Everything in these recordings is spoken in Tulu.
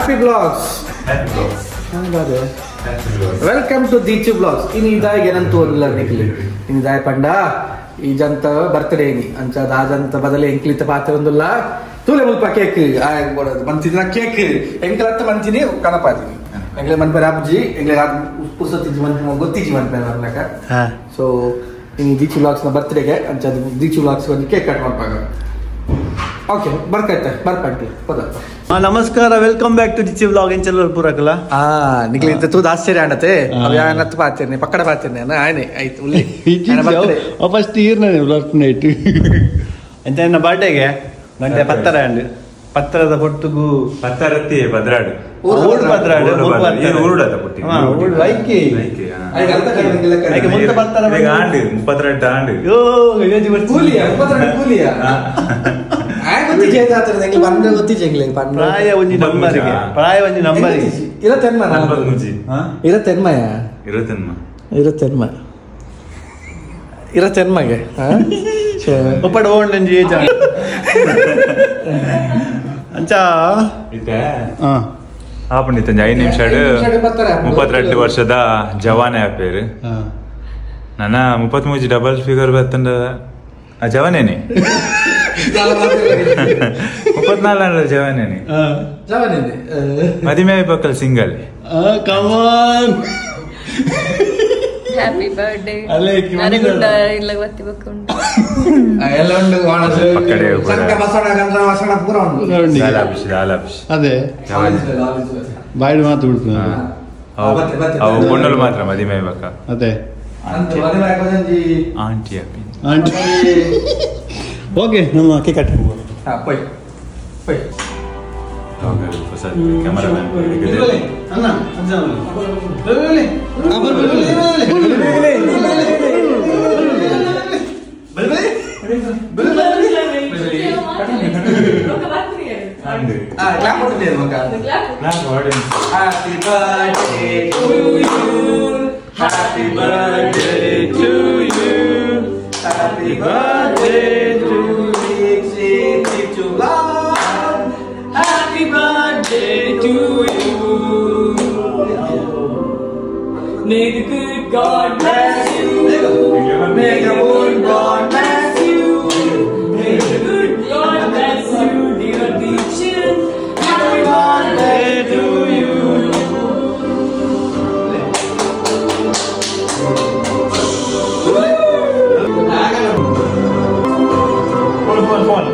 Happy blogs. Welcome to Deechu blogs. ಇನಿ ಇದಾಯ ಏನಂತ ಓದಿಲ್ಲ ನಿಕ್ಲಿ ಇನಿ ಇದಾಯ ಪಂಡ ಈ ಜಂತ ಬರ್ತ್ಡೇ ಇನಿ ಅಂಚ ದಾಜಂತ ಬದಲೆ ಎಂಕ್ಲಿತ ಪಾತ್ರ ಒಂದುಲ್ಲ ತೂಲೆ ಮುಲ್ಪ ಕೇಕ್ ಮಂತಿನ ಕೇಕ್ ಎಂಕ್ಲತ್ತ ಮಂತಿನಿ ಕನಪಾತಿನಿ ಎಂಗ್ಲೆ ಮನ್ಪೆ ರಾಪ್ಜಿ ಎಂಗ್ಲೆ ಪುರ್ಸೊತ್ತಿಜಿ ಮನ್ಪೆ ಗೊತ್ತಿಜಿ ಮನ್ಪೆ ಅನ್ಲಕ. ಸೊ ಇನಿ ದೀಚು ಬ್ಲಾಗ್ಸ್ ನ ಬರ್ತ್ಡೇಗೆ ಅಂಚ ದೀಚು ಬ್ಲಾಗ್ಸ್ ಒಂದು ಕೇಕ್ ಕಟ್ ಮಾಡ್ಪಾಗ. ಓಕೆ ಬರ್ಕೈತೆ ಬರ್ಪಂಟಿ ಪದಪ್ಪ. ನಮಸ್ಕಾರ, welcome back to Deechi vlog. ಎಂಚಲ್ಲರ್ ಪೂರಕಲ ನಿಕ್ಲಿ ಇತ್ತ ತೂದ ಆಶ್ಚರ್ಯ ಆಂಡತೆ ಅವ ಪಾತಿರ್ನೆ ಪಕ್ಕಡ ಪಾತಿರ್ನೆ ಆಯ್ನೆ ಆಯ್ತು ಉಲ್ಲಿ ಫಸ್ಟ್ ಇಯರ್ ಬ್ಲಾಗ್ ನೈಟ್ ಎಂತ ಎನ್ನ ಬರ್ಡೇಗೆ ಗಂಟೆ ಪತ್ತರ ಅಂಡ್ ಪತ್ರದ ಪೊಟ್ಟುಗು ಪತ್ತರತ್ತಿ ಭದ್ರಾಡು ಊರು ಭದ್ರಾಡು ಊರುಡದ ಪುಟ್ಟಿ ವೈಕಿ ಮುಂದೆ ಪತ್ತರ ಆಂಡು 32 ಆಂಡು ಯೋ ಕೂಲಿಯ 32 ಕೂಲಿಯ ಪ್ರಾಯ ಒಂಜಿ ನಂಬರಿಗೆ ಪ್ರಾಯ ಒಂಜಿ ನಂಬರಿಗೆ ಇರತ್ತೆನ್ಮ ಇರತ್ತೆನ್ಮಯ ಇರತ್ತೆನ್ಮ ಇರತ್ತೆನ್ಮ ಇರತ್ತೆನ್ಮಗೆ ಒಪ್ಪಡ ಓಂಡಂಜಿ ಏಜ್ ಅಂಚ ಇತ್ತೆ ಆಪಂಡಿತ್ತ 5 ನಿಮಿಷ 32 ವರ್ಷದ ಜವಾನೆ ಆಪೇರು ನನ್ನ 33 ಡಬಲ್ ಫಿಗರ್ ಬತ್ತಂಡ ಆ ಜವಾನೇನೆ 34 ಜವಾನೇನೆ ಜವಾನೇನೆ ಮದಿಮೆ ಪಕ್ಕಲ್ ಸಿಂಗಲ್. ಕಮಾನ್ ಹ್ಯಾಪಿ ಬರ್ತ್ಡೇ. ನರಗುಂಡ ಇಲ್ಲ ಬತ್ತಿ ಬಕ್ಕ ಉಂಟು ಎಲ್ಲ ಉಂಟು ಸಂಕ ಬಸವಣ ಗಂಧ ಬಸವಣ ಪೂರ ಉಂಟು. ಅದೇ ಬಾಯ್ಡು ಮಾತು ಬಿಡ್ತು ಅವು ಪೊಣ್ಣಲು ಮಾತ್ರ ಮದಿಮೆ ಬಕ್ಕ. ಅದೇ ಆಂಟಿ ಆಂಟಿ. ಓಕೆ ನಮ್ಮ ಕೇಕ್ ಕಟ್ ಮಾಡ್ಬೋದು. ಪೊಯ್ ಪೊಯ್ ಕ್ಯಾಮರಾಮನ್ ಅಣ್ಣ Happy birthday to you. Happy birthday to you. Happy birthday to Deechu Vlog. Happy birthday to you. May the good God bless you. May the good God bless you. May the good God bless you, dear Deechu. Happy birthday to you. Phone phone phone.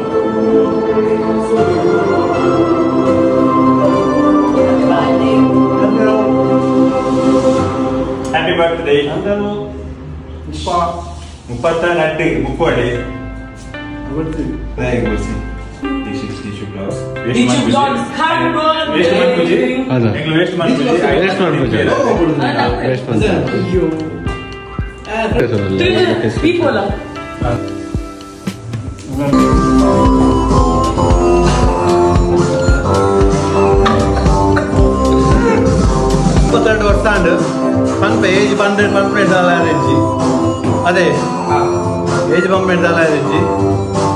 Happy birthday. 38 30 Deechu blogs. Deechu blogs happy birthday. Waste ಮನ್ಪುಜಿ waste ಮನ್ಪುಜಿ waste ಮನ್ಪುಜಿ people. 32 ವರ್ಷ and ಪನ್ಪೆ age ಪಂಡ್ರೆ ಪನ್ಪೆ ದಾಲ ಅದೇ ಏಜ್ ಪಂಪೆ ದಾಲ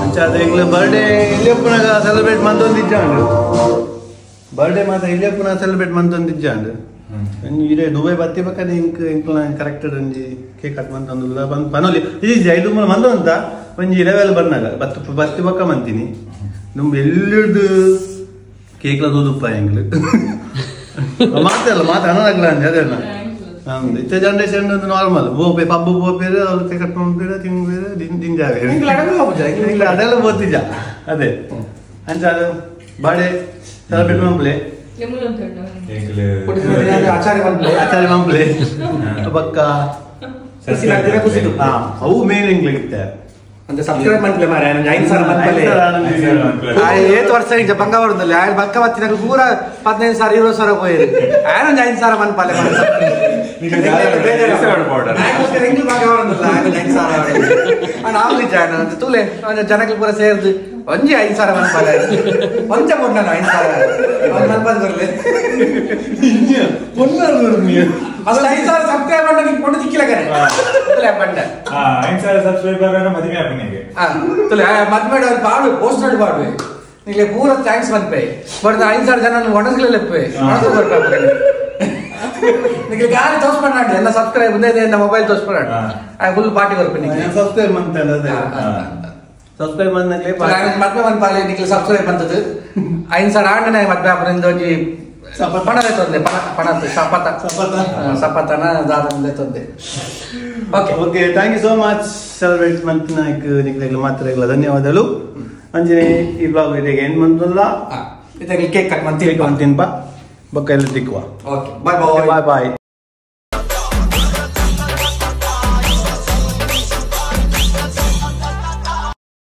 ಅಂಚ ಅದೇ ಎಂಗ್ಲ ಬರ್ಡೇ ಇಲ್ಲಿಯಪ್ಪನಾಗ ಸೆಲೆಬ್ರೇಟ್ ಮಂತೊಂದಿಜ್ಜಾಂಡು ಬರ್ಡೇ ಮಾತ್ರ ಇಲ್ಲಿಯಪ್ಪನ ಸೆಲೆಬ್ರೇಟ್ ಮಂತೊಂದಿಜ್ಜಾಂಡು ಇದೇ ದುಬೈ ಬತ್ತಿ ಪಕ್ಕನೆ ಇಂಕ್ ಎಂಕ್ಲ ಕರೆಕ್ಟ್ ಒಂಜಿ ಕೇಕ್ ಕಟ್ ಮಂತೊಂದುಲ್ಲ ಬಂದು ಪನೊಲಿ ಈಜಿ ಐದು ಮೂಲ ಮಂದೊಂತ ಒಂಜಿ ಲೆವೆಲ್ ಬನ್ನಾಗ ಬತ್ತು ಬತ್ತಿ ಪಕ್ಕ ಮಂತೀನಿ ನಮ್ಮ ಎಲ್ಲಿಡ್ದು ಕೇಕ್ಲ ದೂದುಪ್ಪ ಎಂಗ್ಲು ಮಾತಲ್ಲ ಮಾತು ಅನ್ನದಾಗ್ಲ ಅಂಜಿ ಅದೇ ಇತ್ತ ಜನರೇಷನ್ ಒಂದು ನಾರ್ಮಲ್ ಬೋಪೆ ಪಬ್ಬು ಬೋಪೇರು ಅವ್ರು ಕೇಕ್ ಕಟ್ ಮಾಡ್ಬೇಡ ತಿಂಗ್ಬೇರು ದಿಂಜಾವೆ ಅದೆಲ್ಲ ಬೋತಿಜ ಅದೇ ಅಂಚ ಅದು ಬಾಡೆ ಸೆಲೆಬ್ರೇಟ್ ಮಂಪ್ಲೆ ಆಚಾರ್ಯ ಮಂಪ್ಲೆ ಆಚಾರ್ಯ ಮಂಪ್ಲೆ ಬಕ್ಕ ಅವು ಮೇನ್ ಎಂಗ್ಲಿತ್ತೆ ಅಂದ್ರೆ ಸಬ್ಸ್ಕ್ರೈಬ್ ಮಾಡ್ಲೆ ಮಾರೆ 5,000 ಮಂತ್ಲೆ ಏತ್ ವರ್ಷ ಇಂಚ ಬಂಗ ಬರುದಿಲ್ಲ ಆಯ್ ಬಂಕ ಬತ್ತಿನ ಪೂರ 15,000 20,000 ಪೋಯಿರು ಆಯನ 5,000 ಮನ್ಪಾಲೆ ತೂಲೆ ಜನಕ್ಕೆ ಪೂರ ಸೇರ್ದು ಒಂಜಿ 5,000 ಮನ್ಪಾಲೆ ಒಂಜ ಪೊಣ್ಣ 5,000 ಮನ್ಪಾಲ್ ಬರ್ಲೆ ಅಸಲು 5,000 ಸಬ್ಸ್ಕ್ರೈಬ್ ಪಂಡ ನಿಂಗೆ ಪೊಣ್ಣು ತಿಕ್ಕಿಲ್ಲ ಕರೆ ತುಲೆ ಪಂಡ 5,000 ಸಬ್ಸ್ಕ್ರೈಬರ್ ಮದುವೆ ಆಪನಿಗೆ ತುಲೆ ಮದ್ವೆ ಪಾಡು ಪೋಸ್ಟ್ ಪಾಡು ನಿಕ್ಲೆ ಪೂರ thanks ಮನ್ಪೆ ಬಟ್ 5,000 ಜನ ಒಣಸ್ಲೆ ಲೆಪ್ಪೆ ನಿಕ್ಲೆ ಗಾಳಿ ತೋರ್ಸ್ಕೊಂಡ ಎಲ್ಲ ಸಬ್ಸ್ಕ್ರೈಬ್ ಇದೆ ಮೊಬೈಲ್ ತೋರ್ಸ್ಕೊಂಡ ಆ ಫುಲ್ ಪಾರ್ಟಿ ಬರ್ಪೆ ನಿಕ್ಲೆ ಸಬ್ಸ್ಕ್ರೈಬ್ ಮಂತ ಸಬ್ಸ್ಕ್ರೈಬ್ ಮಂದಕ್ಲೆ ಮದ್ವೆ ಮನ್ಪಾಲೆ ನಿಕ್ಲೆ ಸಬ್ಸ್ಕ್ರೈಬ್ ಬಂತದ್ದು 5,000 ಆಂಡನೆ ಮದ್ವೆ ಆಪರಿಂದ ಒಂಜಿ ಪಣ ತಂದೆ ಪಣ ಪಣ ಸಪತ ಸಪತನ ದಾದಂದೆ ತಂದೆ. Okay okay thank you so much celebrate ಮಂತ್ ನಿಕ್ಲೆಗ್ಲ ಮಾತ್ರ ಧನ್ಯವಾದಗಳು. ಅಂಜನೆ ಈ ಬ್ಲಾಗ್ ಇದಕ್ಕೆ ಎಂಡ್ ಮಂತಲ್ಲ ಇದಕ್ಕೆ ಕೇಕ್ ಕಟ್ ಮಂತಿ ತಿನ್ಪ ಬೊಕ್ಕ ಎಲ್ಲ ತಿಕ್ಕುವ. Okay bye bye bye boy.